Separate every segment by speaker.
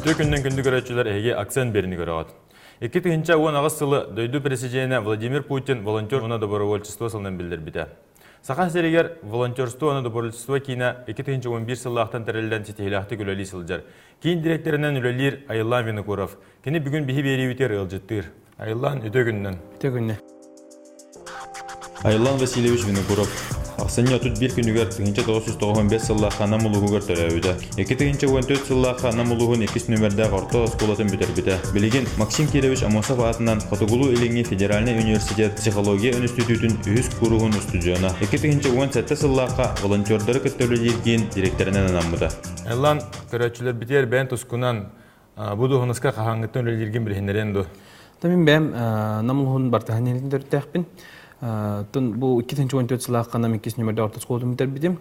Speaker 1: Үтүө күннэн күндү көрөөччүлэр эһиги акцент биэриини көрөҕүт. 2018 сылы дойду президенэ Владимир Путин волонтер уонна добровольчество сылынан биллэрбитэ. Саха сиригэр волонтерство уонна добровольчество киинэ 2011 сыллаахтан тэриллэн ситиһиилээхтик үлэлии сылдьар. Киин дириэктэринэн үлэлиир Айыллаан Винокуров. Кини бүгүн биһи биэриибитигэр ыалдьыттыыр. Айыллаан, үтүө күнүнэн.
Speaker 2: Үтүө күнүнэн.
Speaker 1: Айыллаан Васильевич Винокуров ахсынньы 31 күнүгэр 1995 сыллаахха Нам улууһугар төрөөбүтэ. 2014 сыллаахха Нам улууһун иккис нүмердээх орто оскуолатын бүтэрбитэ. Билигин Максим Кирович Аммосов аатынан Хотугулуу-Илиҥҥи федеральнай университет психология үнүстүтүүтүн үһүс кууруһун устудьуона. 2017 сыллаахха волонтердары кытта үлэлиир киин дириэктэринэн анаммыта. Айлан, көрөөччүлэрбитигэр бэйэн тускунан бу дуоһунаска хаһааҥҥыттан үлэлииргин билиһиннэриэн дуо?
Speaker 2: Мин бэйэм Нам улууһун Бартаһан нэһилиэгин төрүттээхпин. Тон бу 2014 сылаахха Нам иккис нүмердээх орто оскуолатын бүтэрбитим.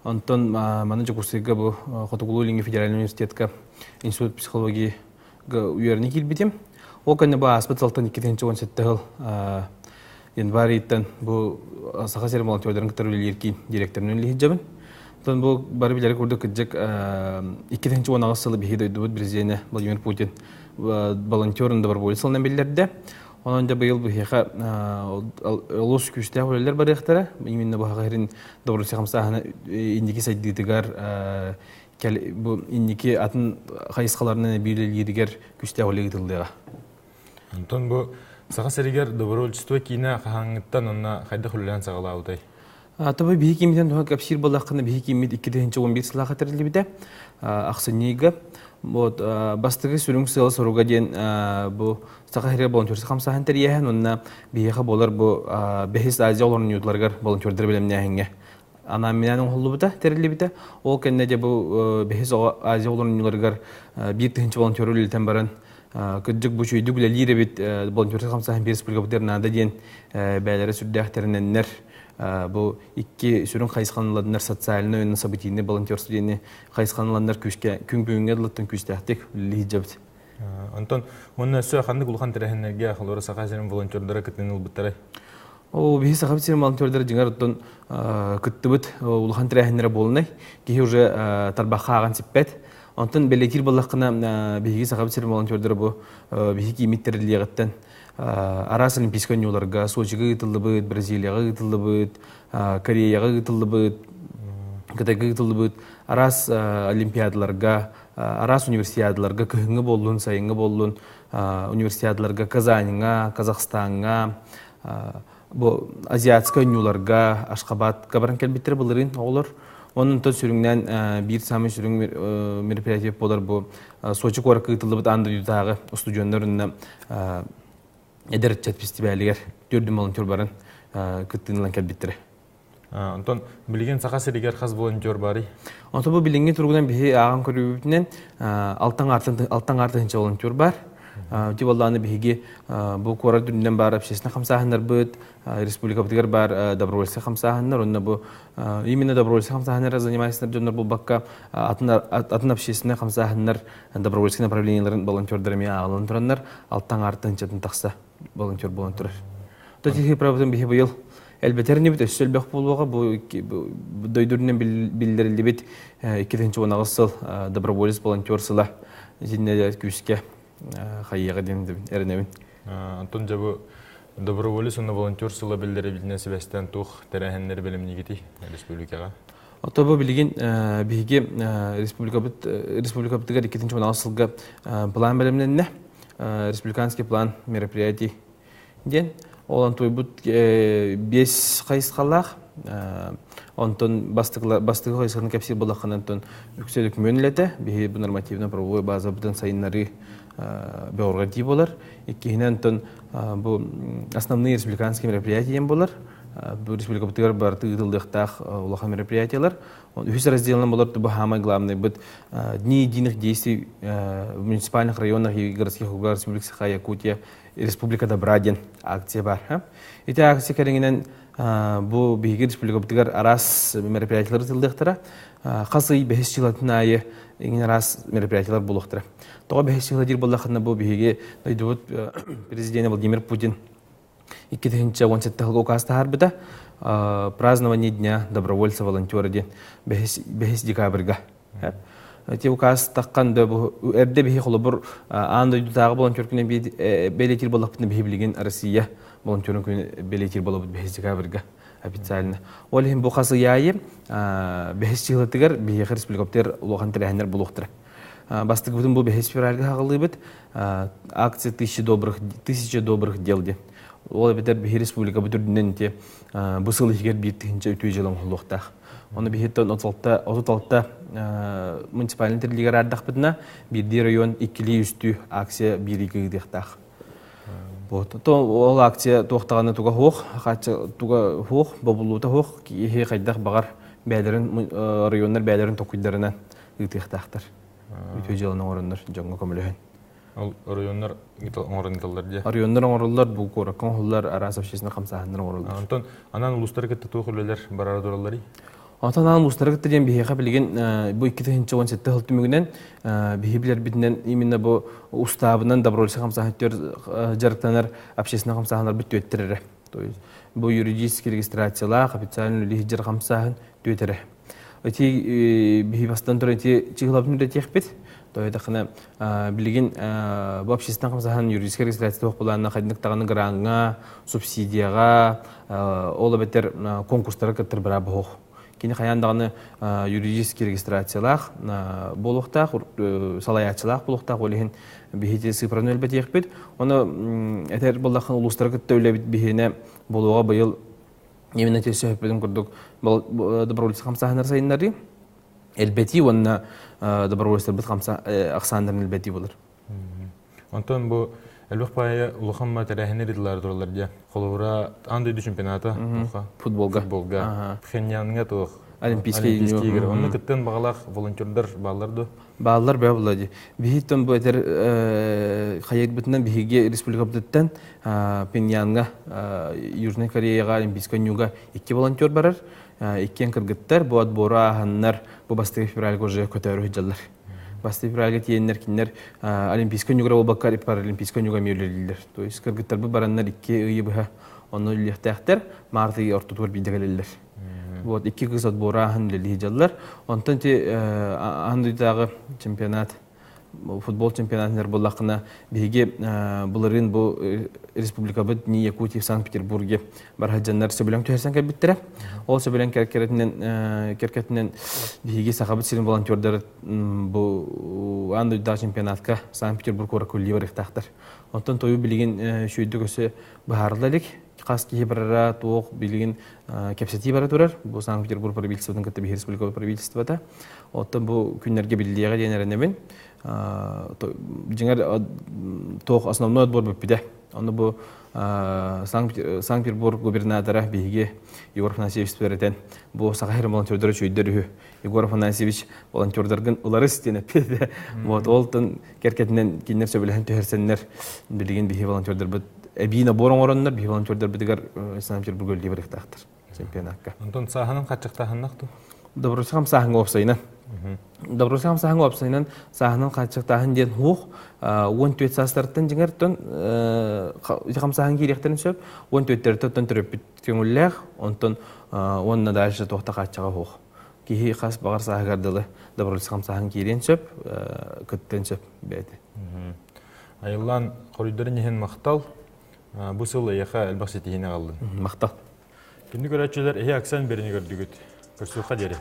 Speaker 2: Онтон маны Дьокуускайга бу Хотугулуу-Илиҥҥи федеральнай университетка институт психологии үөрэнэ киирбитим. Ол кэннэ бу ааспыт сылтан 2017 сыл январь ыйыттан бу Саха сирин волонтердарын кытары үлэлиир киин директорынан үлэлиһиджабын. Оттон бу бары билэр курдук кырдьык 2018 сылы биһиги дойдубут президенэ Владимир Путин волонтерун доброволец сылынан биллэрдэ. Онон дьэ быйыл биһиэхэ олус күүстээх үлэлэр барыахтара. Именно бу Саха сирин добровольцы хамсааһына инники сайдыытыгар бу инники атын хайысхаларынан эбии үлэлииригэр күүстээх үлэ ыытыллыаҕа.
Speaker 1: Онтон бу Саха сиригэр добровольчество киинэ хаһааҥҥыттан уонна хайдах үлэлээн саҕалаабытай?
Speaker 2: Тобой биһи киимитин туһа кэпсиир буоллаххына биһи кииммит 2011 сыллаахха тэриллибитэ. Ахсынньыга. Вот бастакы сүрүн сыала-соруга диэн бу Саха сиригэр волонтерство хамсааһын тэрийээһин уонна биһиэхэ буолар бу Бэһис Азия олорунньуутуларыгар волонтердары бэлэмнээһиҥҥэ анаан-минээн оҥоһуллубута, тэриллибитэ. Ол кэннэ дьэ бу Бэһис Азия олорунньуларыгар 1000 волонтеру үлэлэтэн баран кырдьык бу үчүгэйдик үлэлиир эбит волонтерскай хамсааһын биир республикабытыгар наада диэн бэйэлэрэ сүрдээх тэринэннэр бу икки сүрүн хайысханыладынар социальный уонна событийный волонтерство диэни хайысханыладынар күүскэ күн бүгүҥҥэ дылыттан күүстээхтик үлэлии сылдьабыт.
Speaker 1: Онтон уонна өссө ханнык улахан тэрээһиннэргэ холобура Саха сирин волонтердара кыттыыны ылбыттарай?
Speaker 2: О, биһи Саха сирин волонтердара дьиҥэр оттон кыттыбыт улахан тэрээһиннэрэ буолунай. Киһи уже тарбахха ааҕан сиппэт. Онтон бэлиэтиир буоллаххына, биһиги Сахабыт сирин волонтердара бу биһиги кииммит тэриллиэҕиттэн араас олимпийскай оонньууларга Сочига ыытыллыбыт, Бразилияҕа ыытыллыбыт, Кореяҕа ыытыллыбыт, Кытайга ыытыллыбыт араас олимпиадаларга, араас универсиадаларга кыһыҥҥы буоллун, сайыҥҥы буоллун универсиадаларга Казаньҥа, Казахстаҥҥа, бу азиатскай оонньууларга Ашхабадка баран кэлбиттэрэ былырыын оҕолор. Онон сүрүннээн биир саамай сүрүн мероприятие буолар бу Сочи куоракка ыытыллыбыт аан дойдутааҕы устудьуоннар уонна эдэр ыччат фестивалигэр төрдүн волонтер баран кыттыыны ылан кэлбиттэрэ.
Speaker 1: Онтон билигин Саха сиригэр хас волонтер барый?
Speaker 2: Онтон бу билиҥҥи туругунан биһи ааҕан көрүүбүтүнэн алтан аартан тыһыынча волонтер бар. Ити буоллаҕына биһиги бу куорат үрдүнэн баар общественнай хамсааһыннарбыт, республикабытыгар баар добровольскай хамсааһыннар, онно бу именно добровольскай хамсааһыннар занимаются дьоннор булбакка атын атын общественнай хамсааһыннар добровольскай направлениеларын волонтердар эмиэ ааҕыллан тураннар алтан аартан тыһыынчатын тахса волонтер буолан турар. То тихий правотын биһи быйыл элбэтэр инибит өссө элбэх буолуоҕа бу дойду үрдүнэн биллэриллибит 2018 сыл доброволец волонтер сыла итиннэ күүскэ хайыаҕа диэн эрэнэбин.
Speaker 1: Антон дьэ бу доброволец уонна волонтер сыла биллэрибитинэн сибэстээн туох тэрээһиннэри бэлэмниигитий республикаҕа?
Speaker 2: Ото бу билигин биһиги республикабыт республикабытыгар 2016 сылга план бэлэмнэннэ. Республиканский план мероприятий диэн. Ол онтуйбут биэс хайысхалаах. Онтон бастакы хайысханы кэпсиир буоллаххына, онтон үксэ дөкүмүөн үлэтэ. Биһи бу нормативно-правовой базабытын сайыннарыы бөҕөргөтии буолар. Иккиһинэн, онтон бу основные республиканские мероприятия диэн буолар. Бу республикабытыгар барыта ыытыллыахтаах улахан мероприятиялар. Үһүс разделынан болар бу самый главный быт дни единых действий в муниципальных районах и городских округах Республики Саха, Якутия, Республика Добра диэн акция бар. Ити акция кэриҥинэн бу биһиги республикабытыгар араас мероприятиялар ыытыллыахтара. Хас ый бэһис чыылатын аайы иҥин араас мероприятиялар буолуохтара. Тоҕо бэһис чыыла диир буоллаххына бу биһиги дойдубут президенэ Владимир Путин 2017 сылга укаас таһаарбыта. Празднование дня добровольца волонтера диэн 5 декабрьга. Ити укаас таххан да бу эрдэ биһи холобур аан дойдутааҕы волонтер күнэ бэлиэтиир буоллахпытына биһи билигин Россия волонтерун күнүн бэлиэтиир буолабыт 5 декабрьга официально. Ол иһин бу хас ый аайы бэһис чыһылатыгар биһиэхэ республикабытыгар улахан тэрээһиннэр буолуохтара. Бастакыбытын бу бэһис февральга хаҕалыыбыт акция тысяча добрых тысяча добрых дел диэн. Ол эбэтэр биһи республикабыт үрдүнэн ити бу сыл иһигэр 1000 үтүө дьыала оҥоһуллуохтаах. Ону биһиттэн 36 муниципальный тэриллиигэр аардахпытына биирдии район иккилии-үстүү акция биир ыытыахтаах. Вот. То ол акция туохтаҕына туга суох, туга суох, бобуллуута суох, киһи хайдах баҕар бэйэлэрин районнар бэйэлэрин токуйдарынан ыытыахтаахтар. Үтүө дьыаланы оҥороннор дьоҥҥо көмөлөһөн.
Speaker 1: Ол оройуоннар оҥорон ыыталлар дии.
Speaker 2: Оройуоннар оҥороллор, бу куоракка оҥоһуллар, араас общественнай хамсааһыннар оҥороллор.
Speaker 1: Онтон анаан улуустары кытта туох үлэлэр барара туралларый?
Speaker 2: Онтон анаан улуустары кытта диэн биһиэхэ билигин бу 2017 сыл түмүгүнэн биһи билэрбитинэн именно бу устаабынан добровольческий хамсааһын дьарыктанар общественнай хамсааһыннарбыт түөттэр эрэ. То есть бу юридический регистрациялаах официальный үлэһит хамсааһын түөт эрэ. Ити биһи бастан туран ити чыгылабын үлэтиэхпит. Тоойдахына билигин бу общественный хамсааһын юридическай регистрация туох былаанна хайдык даҕаны граҥҥа, субсидияҕа, ол эбэтэр конкурстары кыттар бырааба суох. Кини хайаан даҕаны юридический регистрациялаах буолуохтаах, салайааччылаах буолуохтаах, ол иһин биһиги цифраны өлбэтиэхпит. Оны этэр буоллаххына улуустары кытта үлэбит биһиэнэ буолуоҕа быйыл именно сөһөппүтүн курдук добровольцы хамсааһыннар сайыннарыы элбэтии уонна добровольцтарбыт ахсааннарын элбэтии болар.
Speaker 1: Онтон бу элбэх паайа улахан ма тэрээһиннэр ыытыллар тураллар дии. Холобура, аан дойду чемпионата
Speaker 2: футболга.
Speaker 1: Футболга. Пхеньянга туох Олимпийские игры. Онно кыттан баҕалаах волонтердар бааллар дуо?
Speaker 2: Бааллар бөҕө була дии. Биһиттэн бу этэр хайырбытынан биһиги республикабытыттан Пиньянга, Южной Кореяҕа Олимпийскай оонньууга икки волонтер барар. Иккиэн кыргыттар бу отбору ааһаннар бу бастакы февральга уже көтөөрү сылдьаллар. Бастакы февральга тиийэннэр кинилэр Олимпийскай оонньууга буолбакка Паралимпийскай оонньууга эмиэ үлэлииллэр. То есть кыргыттарбыт бараннар икки ыйы быһа онно үлэлиэхтээхтэр. Март ыйы ортотугар биирдэ кэлэллэр. Вот икки кыз отбору ааһан үлэлии сылдьаллар. Онтон ити аан дойдутааҕы чемпионат футбол чемпионатыгар буоллаххына биһиги былырыын бу республикабыт ни Якутии в Санкт-Петербурге барһадьаннар сөбүлэҥ түһэрсэн кэлбиттэрэ. Ол сөбүлэҥ кэркэрэтинэн кэркэтинэн биһиги Сахабыт сирин волонтердары бу аан дойдутааҕы чемпионатка Санкт-Петербург куоракка үлэлии барыахтаахтар. Онтон тойу билигин үчүгэйдик өссө быһаарылла илик. Хас киһи барара туох билигин кэпсэтии бара турар. Бу Санкт-Петербург правительствотын кытта биһиги республика правительствота. Оттон бу күннэргэ биллиэҕэ диэн эрэнэбин. Дьиҥэр туох основной отбор бүппүтэ. Ону бу Санкт-Петербург губернатора биһиги Егор Афанасьевич этэн бу Саха сирин волонтердара үчүгэйдэр үһү. Егор Афанасьевич волонтердаргын ыларыс диэн эппитэ. Вот ол тын кэркэтинэн кинилэр сөбүлэһэн түһэрсэннэр билигин биһи волонтердарбыт эбии набор оҥороннор биһи волонтердарбытыгар Санкт-Петербурга үлэлии барыахтаахтар чемпионакка.
Speaker 1: Онтон сааһынан хаччыктааһыннах ту?
Speaker 2: Добросхам сааһыҥа уопсайынан. Добросхам сааһыҥа уопсайынан сааһынан хааччахтааһын диэн хуох 14 саастарыттан дьиҥэр тон хамсааһын киириэхтэрин сөп 14-төртөн төрөппүт көҥүллээх онтон уонна дальше туохта хааччаҕа суох. Киһи хас баҕар сааһыгар дылы добровольцы хамсааһын киириэн сөп, кыттыан сөп бэйэтэ.
Speaker 1: Айыллаан хоруйдарын иһин махтал. Бу сыл эйиэхэ элбэх ситиһиини аҕаллын.
Speaker 2: Махтал.
Speaker 1: Күндү көрөөччүлэр, эһи аксан берини көрдүгүт. Көрсүөххэ диэри.